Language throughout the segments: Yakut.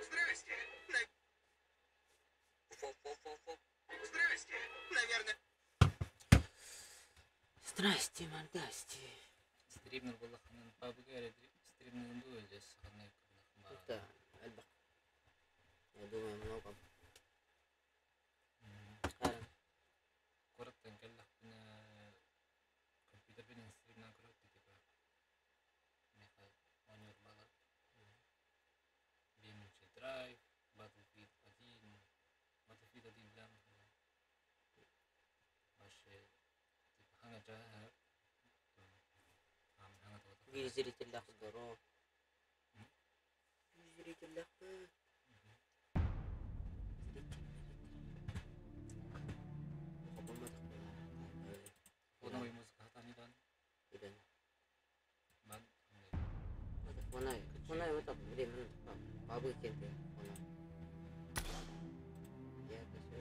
Здрасте. Здрасте. Наверное. Здрасте, мордасти. Стримнер буоллаххына пабга эрэ стримнерин дуу или саханай Это элбэх. Я думаю, много. Харан. Куораттан кэллэхпинэ компьютербин стримнан көрөт типа меха оонньуур баҕар BMC Drive, Battlefield 1, Battlefield 1 билэн вообще типа хаҥа дьаһа Биир зрителлээх здорово. Зрителлээхпит. Фоновый музыка хатаньыдан ман Фонай вот временно бабы кенте фонай. Я это все.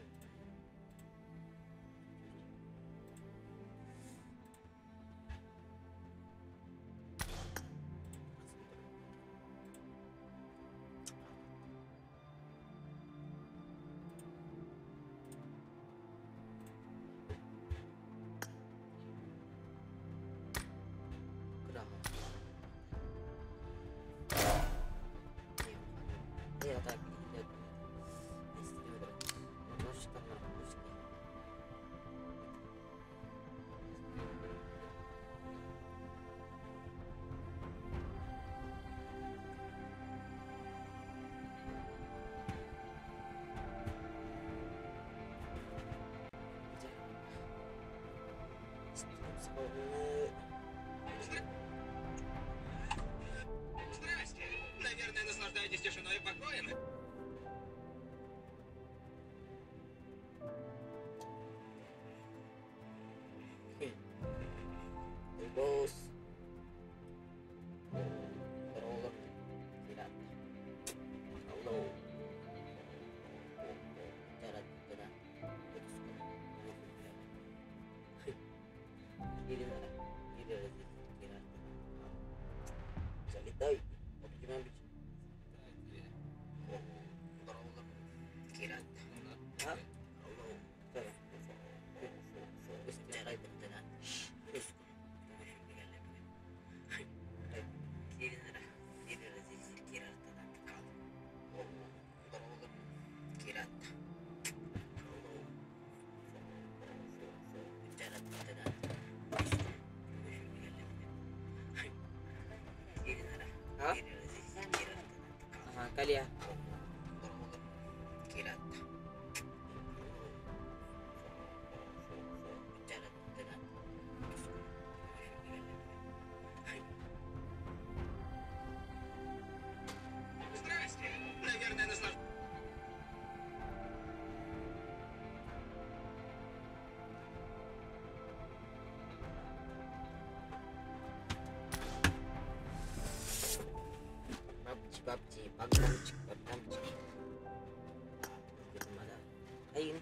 Здрасте. Наверное, наслаждаетесь тишиной и покоем. Босс. Роллер. Hello. Ha? Aha, kali ya. Здрасте. Наверное, наслаждаетесь. PUBG, PUBG, pagdamchik, pagdamchik. Ayun.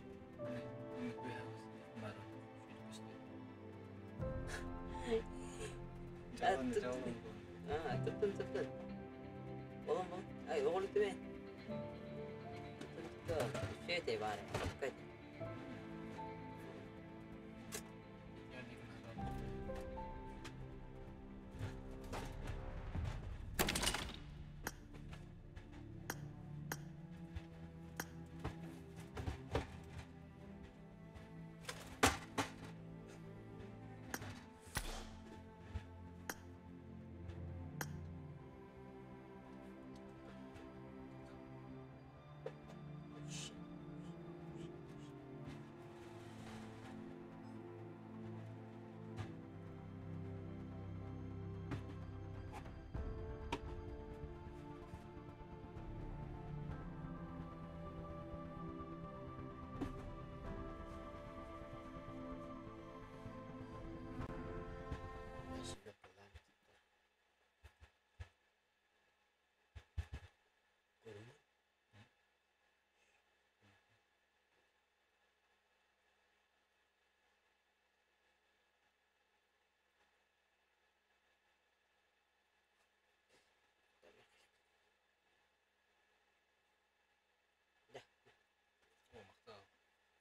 Tuttun tuttun. Oğlum bu. Ay oğlum değil mi? Tuttu. Şey de bari. Dikkat.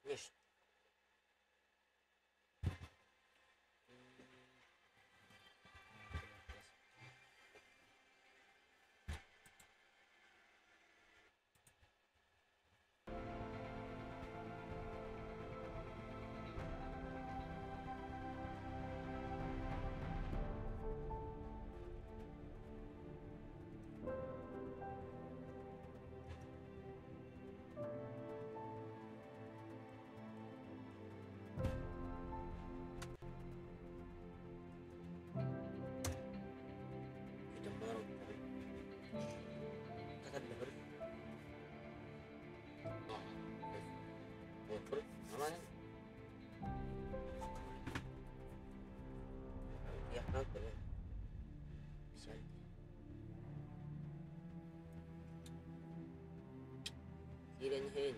Конечно. Киирэн иһин.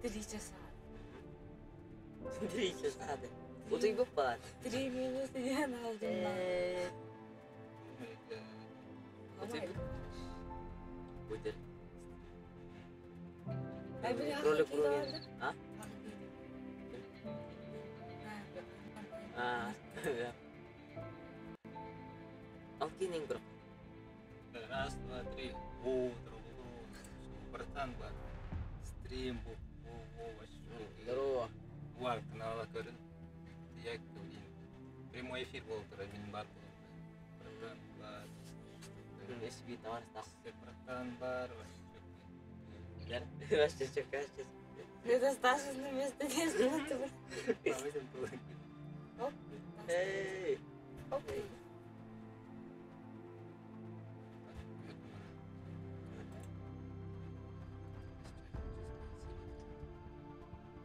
3 часа. 3 часа. Утуйбуппат. 3 минуты диэн алдым. Будет. Ay, били Кролик хакки Руин. да? А? А, да. Алкинин бро. Раз, два, три. О, здорово. Братан, бар. Стрим, бу, о, о, вообще. Здорово. Бар канала көрүн. Як блин. Прямой эфир был, мин бар был. Братан, бар. SB товар стах. Братан, бар. Вообще. Да? Вообще, что, кажется. Это Стас на место не смотрит. Оп. Эй! Оп.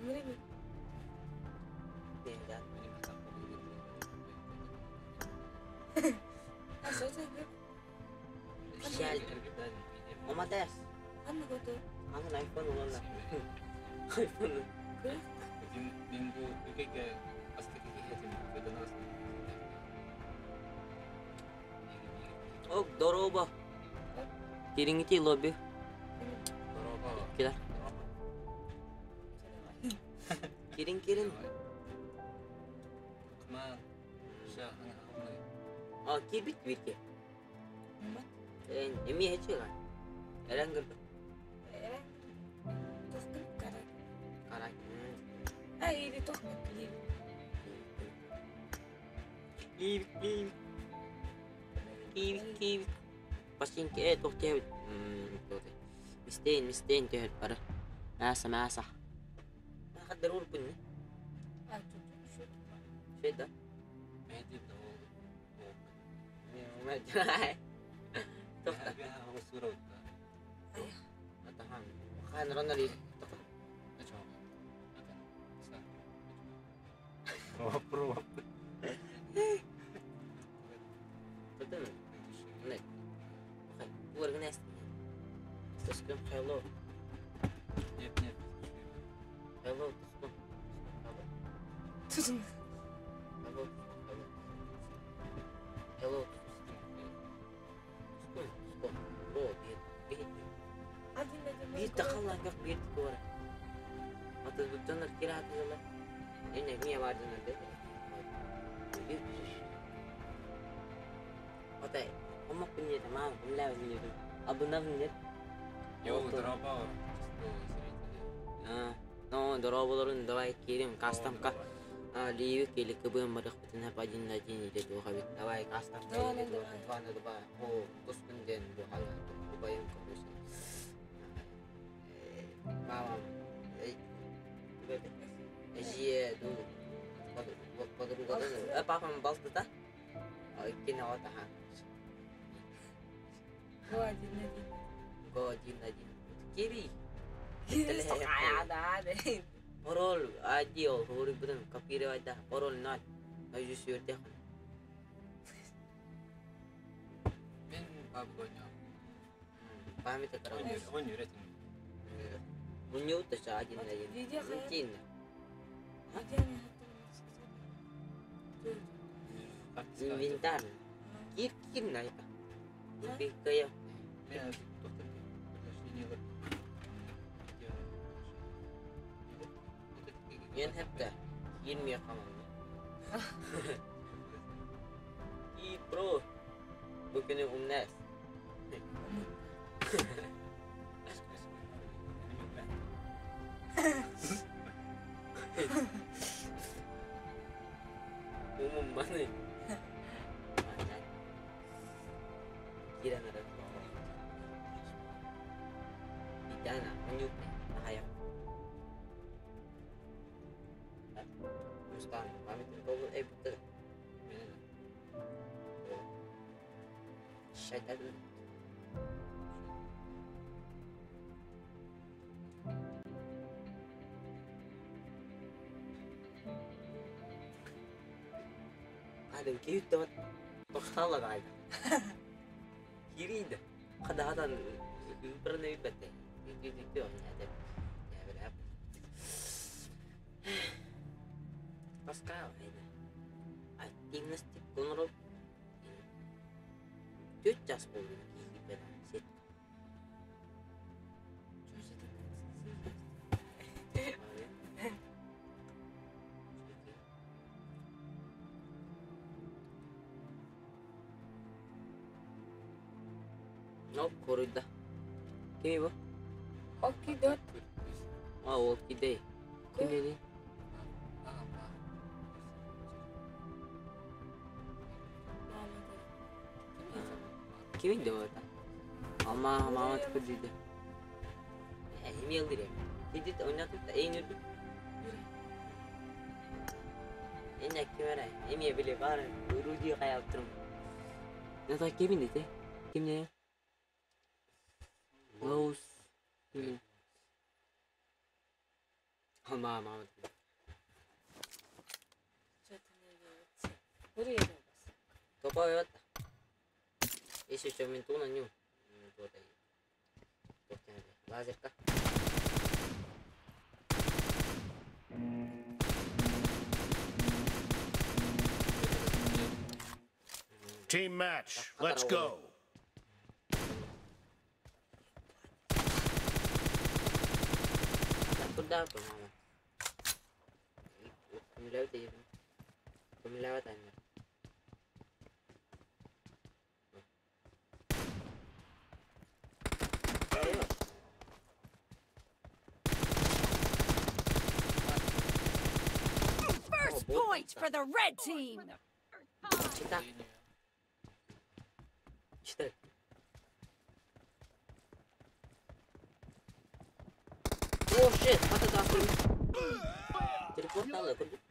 Время. Не, да. А что это? Омадес. Анна готова. Анын айфон олорла. Айфон. Ок, здорово. Кириңити лобби. Килер. Кирин кирин. А, кирбит бирке. Эн, эми хечега. Эрен гырды. Кара. А, или только клип. Киви, киви. Киви, киви. Пасинки, э, тохтебит. Мистейн, мистейн төхөт бары. Мяса, мяса. Хаддар урпун. А, тут что? Шейда. Тохта. Атахан. Хан ронали. Тохта. Не. Окей. Организм. Тускун хайло. Нет, нет. Хайло тускун. Тут. Хайло. Хайло. Тускун. Тускун. Бро, бир. Бир. Один один. Бир тахаллан көх бир тукора. Ата донор кира атылла. Эне мия бар донор де. Бир. Ата омок пинне тамам кумла пинне. Абунам пинне. Йоу, здорово, А, ну, дорооболорун давай кирим кастамка. А, ливик или кбм барых битин хап один на один или духа бит. Давай кастамка. Два на два. Два на два. О, тускун ден бу хала убайым короче. Мама. Эй. Эжие ду. Подруга да. Папам балты да. Иккини ота ха. Го один один. Го один один. Кири. Да, да. Пароль адио, хори будем копировать да. Пароль ноль. Aju сүрдэх. Мен бабгоня. Память это Он юретин. Муньюта ша один на один. Видео хайа. Тин. Инвентарь. Кир кир найка. Бикая. Мен доктор приглашение. Мен хепте. Кир ми хамам. И бро. Бүгүн умнес. Умум маны. Кира нара. Идана, муньют. Нахая. Мустан, память того э бутта. Шайтан. هذا كيف تختلط على كيريد قد هذا برنا يبته Pascal активности конрол Төрт жас болды киіп сет. No, koruda. Kimi bu? Okey dot. Aa, Walkie Day. Kim dedi? Kimin de orada? Ama Mahmut kurduydu. Hem yıldır ya. Dedi oynatıp da en yürü. En yakın Emi bile var. Rudy kayaltırım. Ne da kimin dedi? Kim ne? Rose. Kim? Ama Mahmut. Topa Если еще менту на ню. Лазерка. Team match. Let's go. First point for the red team. Читай. О, shit, хата да. Телепорт алла, көрдүк.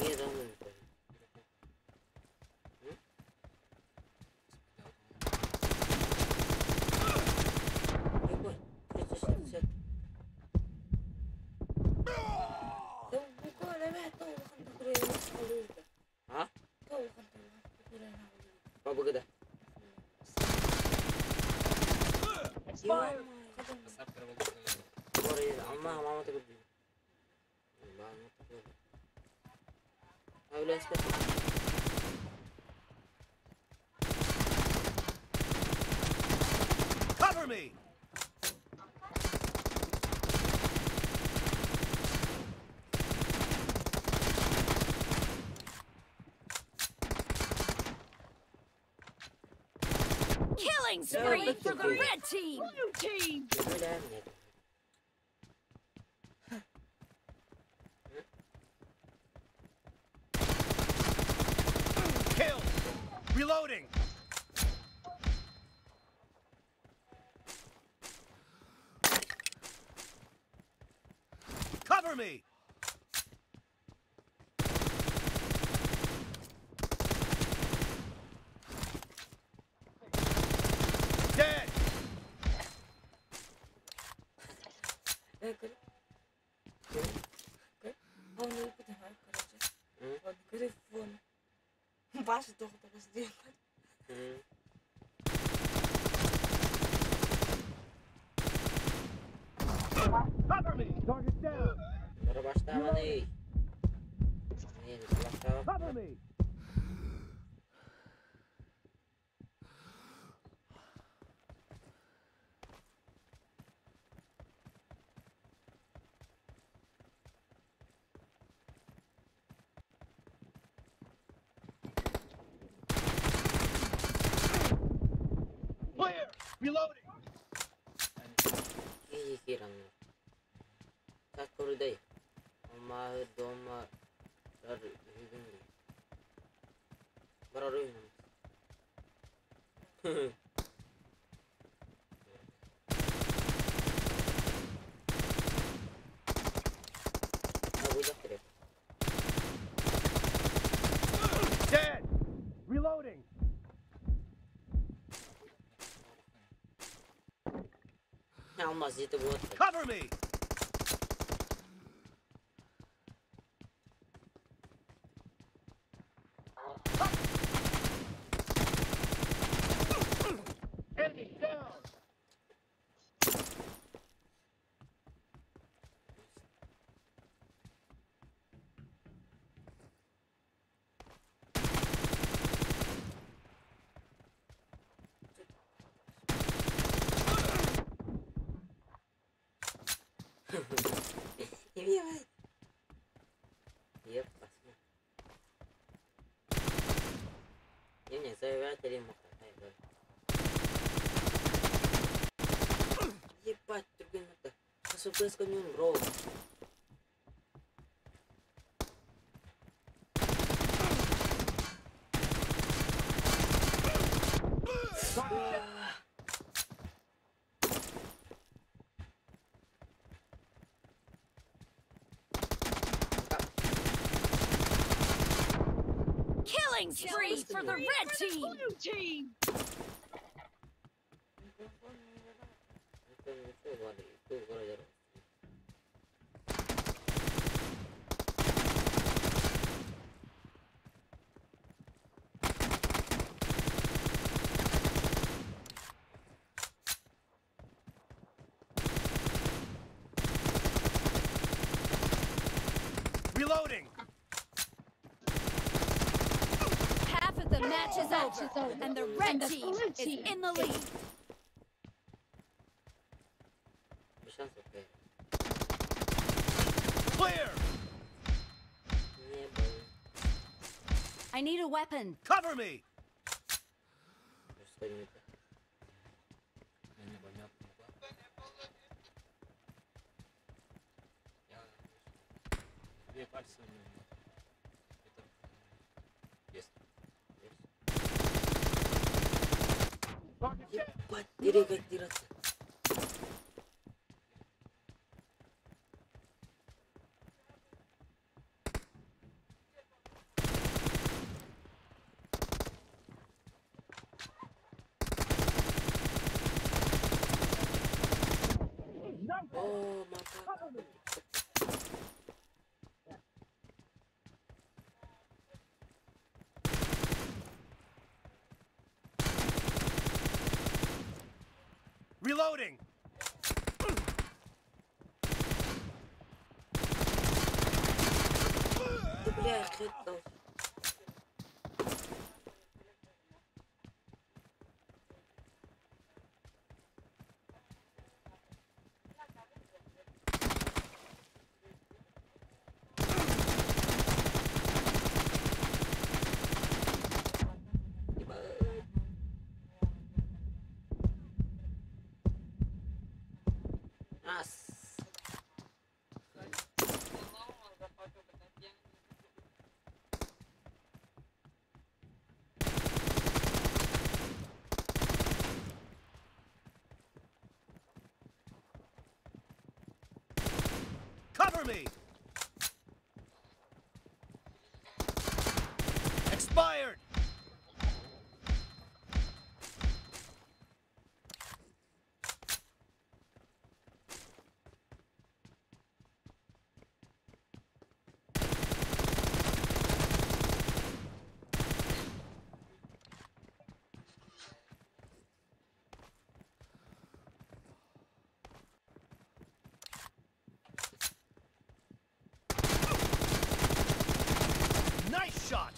Не замын. Cover me. Killing spree for the red team. Blue team. Kill. Reloading. Cover me. Dead. Cover me. Target down. Cover me. Clear. Reloading. Dead. Reloading. Cover me. Enemy down. Surprise kan yun, bro. Killing spree for the red team. Reloading. Half of the match is over, and the red team is in the lead. Clear. I need a weapon. Cover me. Две пальцы у него. Это есть. Ебать, как дерется. О, макака. Reloading. Да бля, хет дал. Cover me. Expired. Nice shot.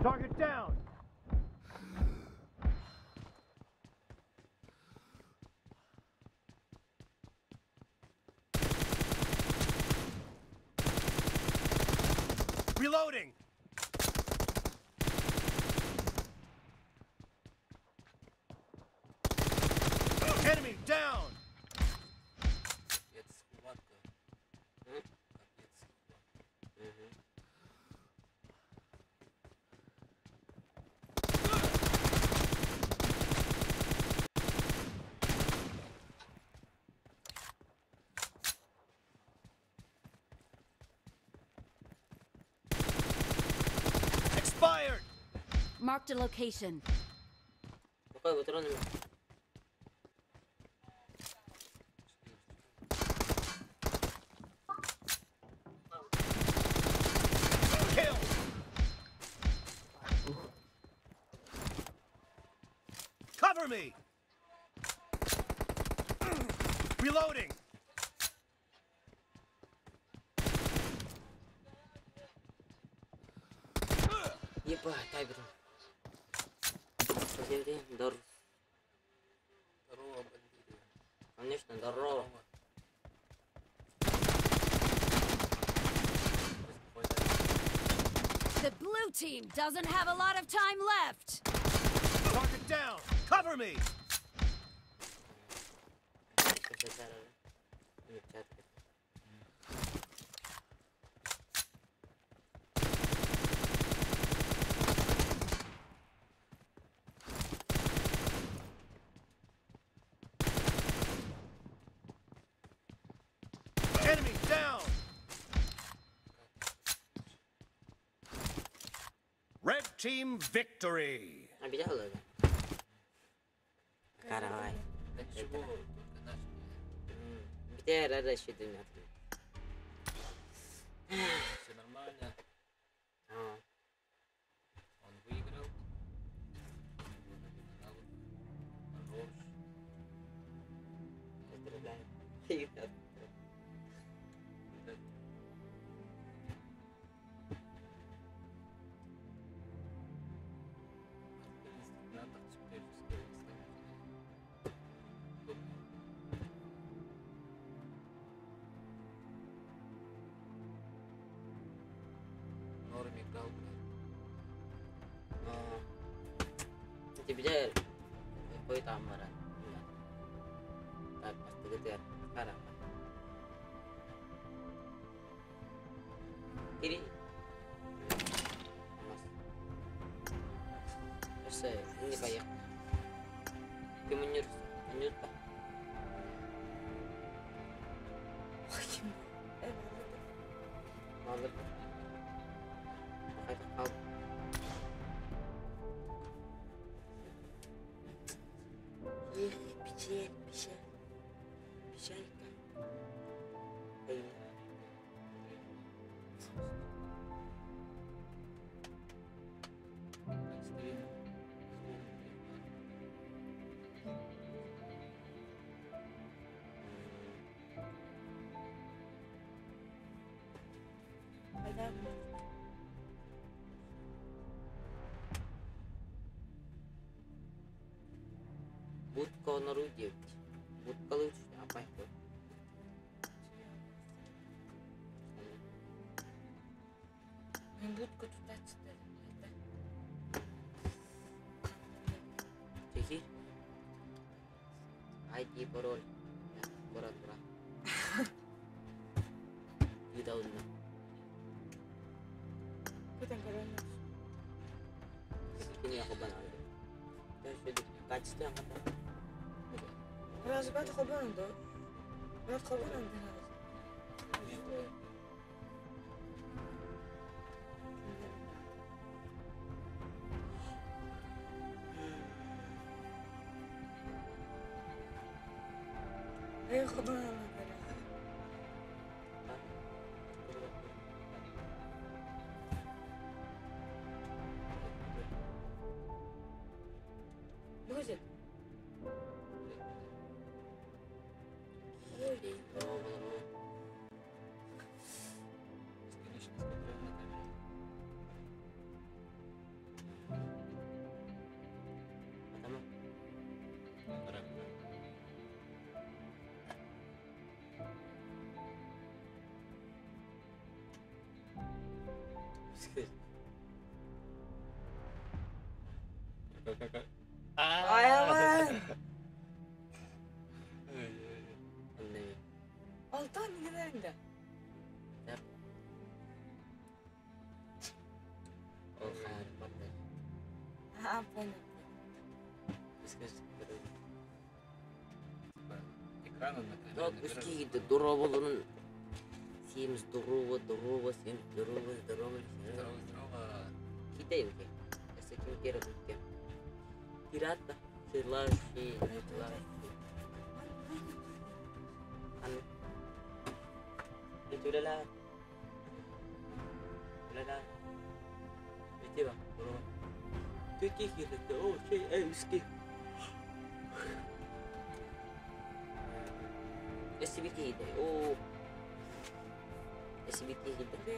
Target down. Reloading. Enemy down. Капец, схватка. Капец, схватка. Expired. Marked a location. Какой патронами? Kill. Cover me. Reloading! Ебать, тайбером. Здорово. Здорово, бандиты. Конечно, здорово. The blue team doesn't have a lot of time left. Target down! Cover me! Enemy down! Red team victory! Обидел это? Каравай. Да ничего, только начали. Где рада еще дымят? Все нормально. А, Он выиграл. У него, наверное, навык. Хорош. Поздравляю. Да. Надо теперь Норм играл, блядь. Тебе какой там мара? Так, pasti sekarang. Kiri. Mas. Terus ini kayak Kimunyur, menyur pak. Malır. Makanya kau. Ih, pichel, pichel. Pichel. Ay. Так, стрим. Звук, Будка на 9. Будка лучше, а пайку. Будка тутачты. Чеки. ID пароль. Кора тура. Видал на. Кутан корона. Ini aku banal. Kaç tane kadar? Раз бат хобан до. Бат хобан до. Эй, хобан Будет. Бесконечно смотрел на камеру. Tamam. Пора, пора. Как-как-как. Ай, Anne. Алтан нелеринде? Ол хар барды. А, понял. Типа, экрана на камере. Так, набирали. үске здорово Всем здорово, здорово, всем здорово, здорово. Здорово, здорово. Китай уке. Если ким керек уке. Пирата. Силаши, силаши. Anu. Itu udah lah. Udah lah. Itu bang, bro. Itu kira oh, saya eh uske. SBK киирдэ. Оо. SBK киирдэ.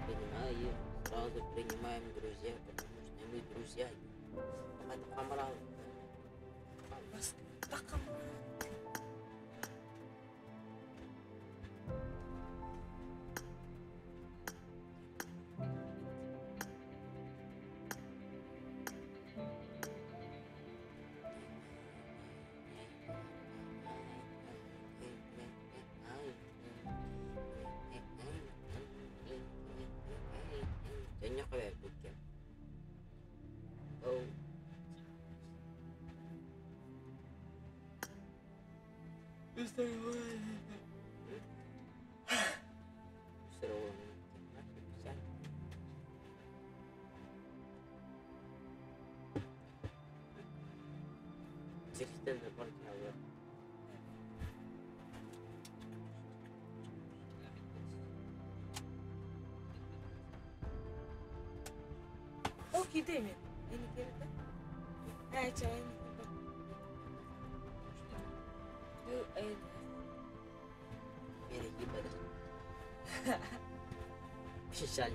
Принимаю. Сразу принимаем, друзья, потому что мы друзья. Пока. Печаль.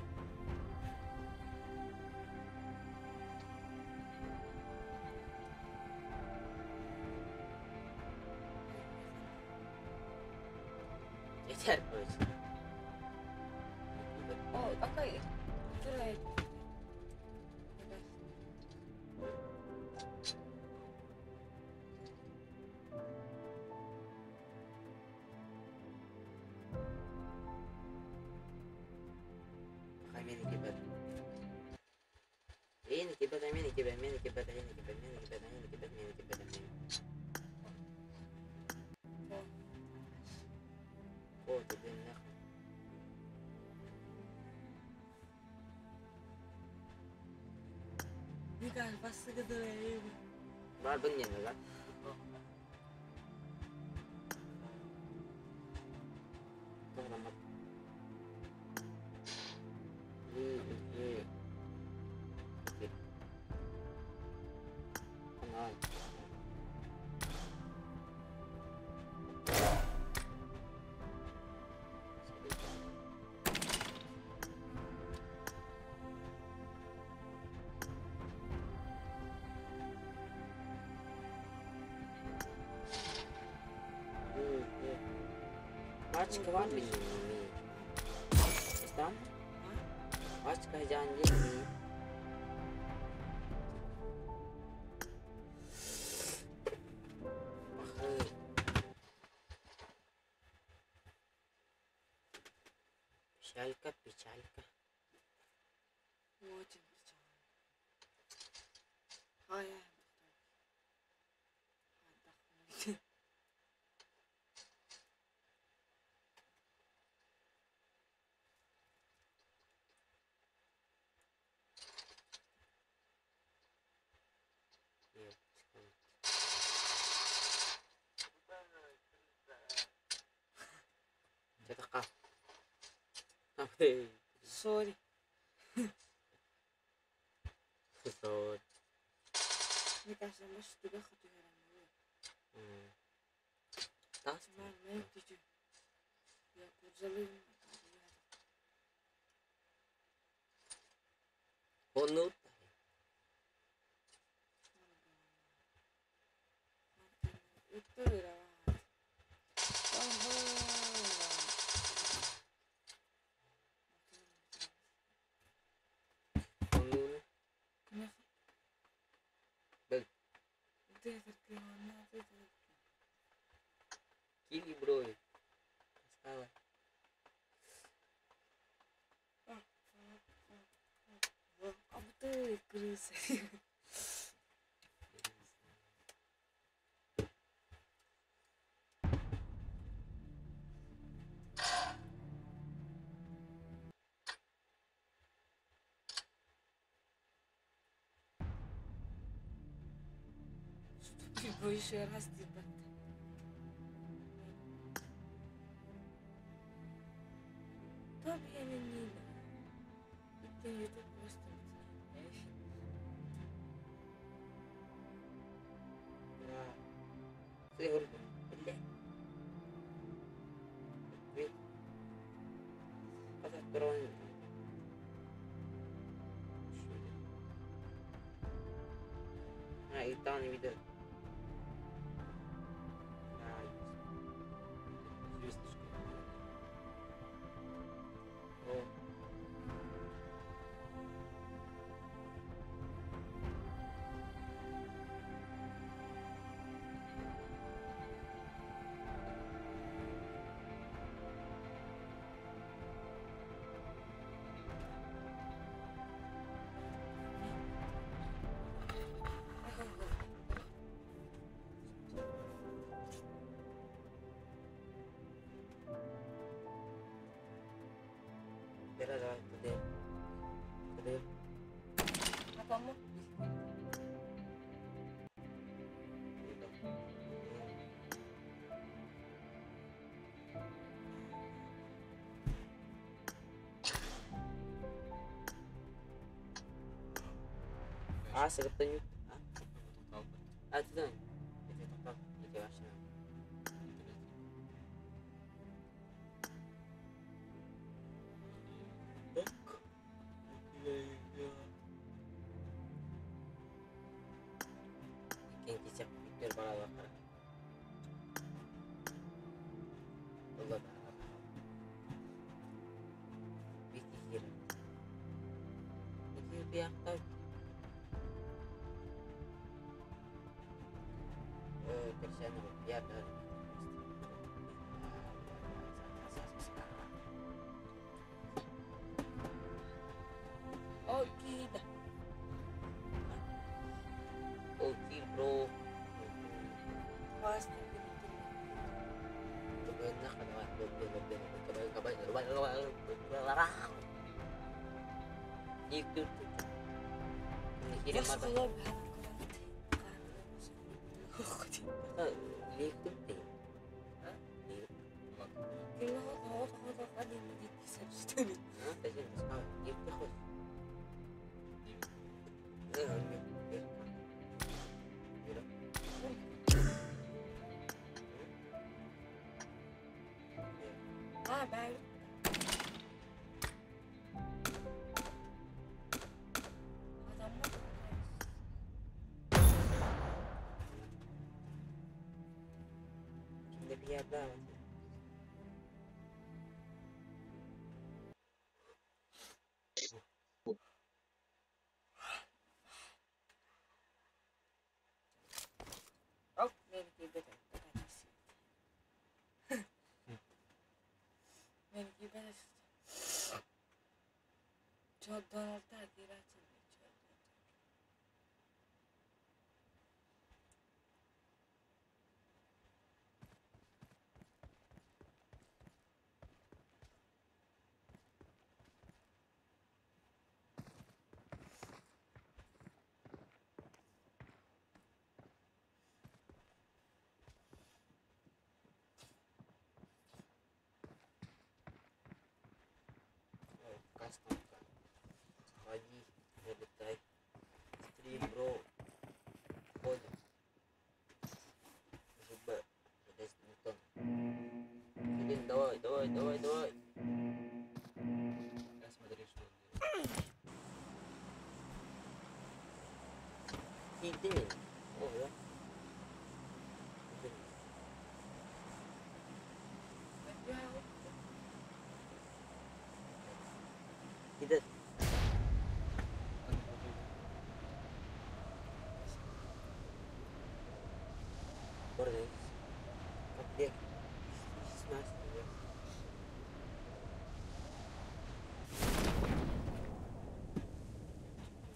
Yeter короче. О, какой? Барбын ньиэҕэ. Печалька, печалька. Очень печально. Ай, отдохнуть. Sorry. Sorry. Мне кажется, может, тебя хоть Hôn Kiri bro. Salah. А ты крыса. Больше раз типа. Видео. Звездочка. Давай, туда. Туда. А помог? А, сырыттан А, туда. Это машина. Окей, да. Окей, бро. Классно. Şimdi bir yer daha var. Oh, Benimki ben Çok Donald Кастомка. Сходи, залетай. Стрим, бро. Входим. ЖБ. Железный бетон. Блин, давай, давай, давай, давай. Я смотри, что он делает. Кидин. О, да. Кидать. Buradayız. Kapıya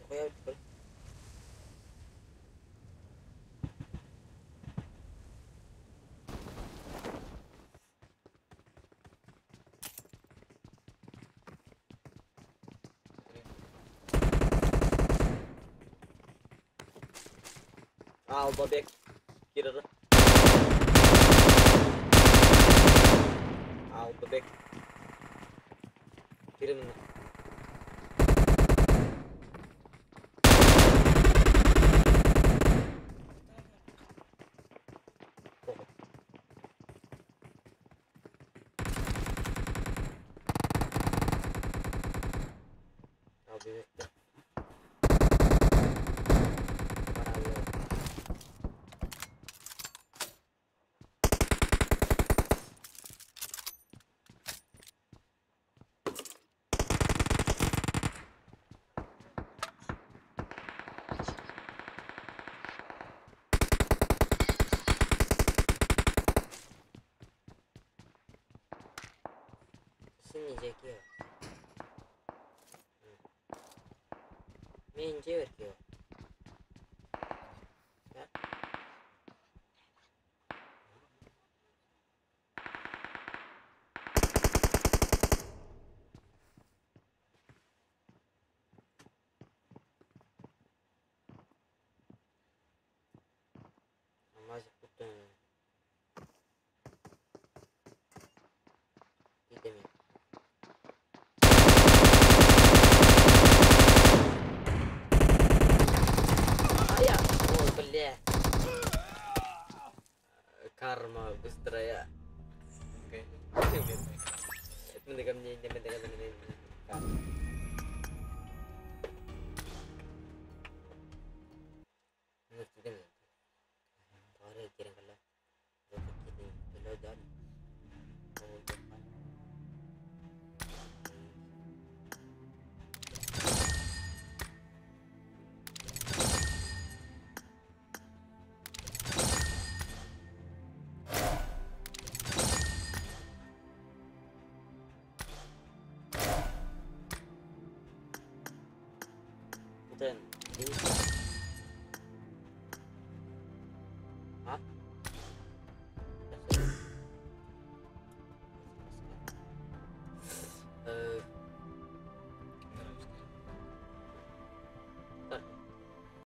Koyar. Албабек кирر Албабек кирмин. Мин дьиэбэр киһи. Бля. Карма быстрая. А?